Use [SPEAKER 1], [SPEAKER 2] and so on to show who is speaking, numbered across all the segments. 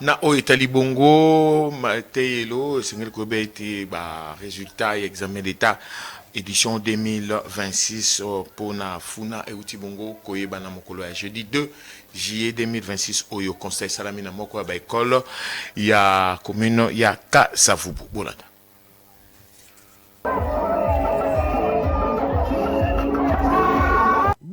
[SPEAKER 1] Na oyo etali bongo mateyelo, esengeli koyeba ete ba resultats ya examen d'Etat edition 2026 mpo na Funa euti bongo koyebana mokolo ya jeudi 2 juillet 2026 oyo. Constat esalami na moko ya ba ecole ya commune ya Kasavubu. Bolanda.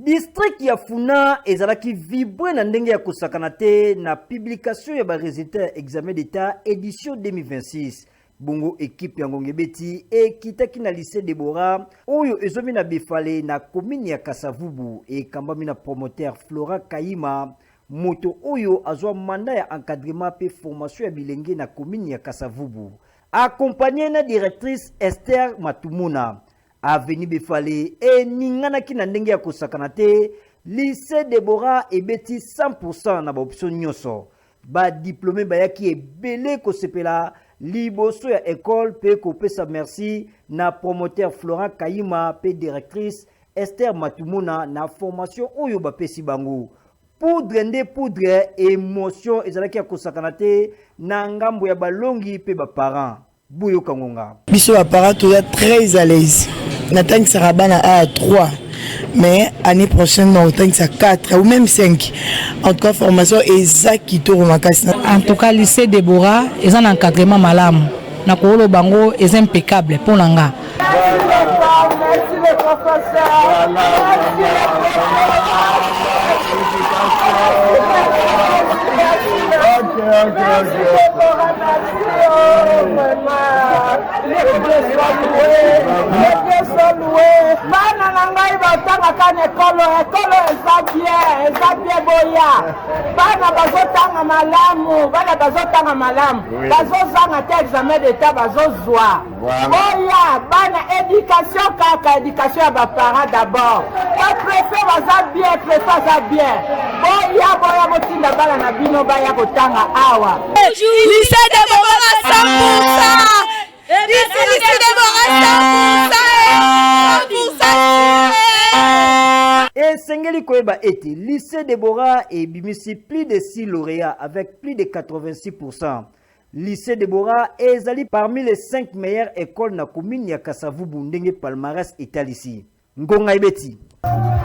[SPEAKER 2] District ya Funa ezalaki vibre na ndenge ya kosakana te na publication ya ba resultats ya examen d'Etat edition 2026. Bongo ekipe ya Ngongebeti ekitaki na lycée Deborah oyo ezwami na Befale na commune ya Kasavubu, ekambami na promoteur Flora Kayima, moto oyo azwa mandat ya encadrement pe formation ya bilenge na commune ya Kasavubu. Accompagné na directrice Esther Matumona, avenue Befale eninganaki na ndenge ya kosakana te. Lycée Deborah ebeti 100% na ba option nyonso. Ba diplômés bayaki ebele kosepela liboso ya ecole pe kopesa merci na promoteur Florent Kayima pe directrice Esther Matumona na formation oyo bapesi bango. Poudre nde poudre, emotion ezalaki ya kosakana te na ngambo ya balongi pe ba parents. Boyoka ngonga.
[SPEAKER 3] Biso ba parents toza très à l'aise. Natangisaka bana a 3, mais année prochaine nakotangisa 4 ou même 5. En tout cas, formation eza kitoko makasi.
[SPEAKER 4] En tout cas, lycée Deborah eza na encadrement malamu, na koloba bango eza impeccable mpo na nga.
[SPEAKER 5] Merci les professeurs. Merci les Merci Deborah, merci oh, vraiment. Que Dieu soit loué. Que Dieu soit loué. Bana na ngai batangaka na ekolo, ekolo eza bien, eza bien boya. Bana bazotanga malamu, bana bazotanga malamu. Bazozanga te examen d'État bazozwa. Boya bana, éducation kaka, éducation ya baparent d'abord. Bapréfet baza bien, préfet aza bien. Boya, boya, botinda bana na bino baya kotanga awa.
[SPEAKER 6] Lycée Deborah 100%. Lycée Deborah 100%. 100%.
[SPEAKER 2] Esengeli koyeba ete lycée Deborah ebimisi plus de 6 lauréats avec plus de 86%. Lycée Deborah ezali parmi les 5 meilleures écoles na commune ya Kasavubu ndenge palmarès etalisi. Ngonga ebeti.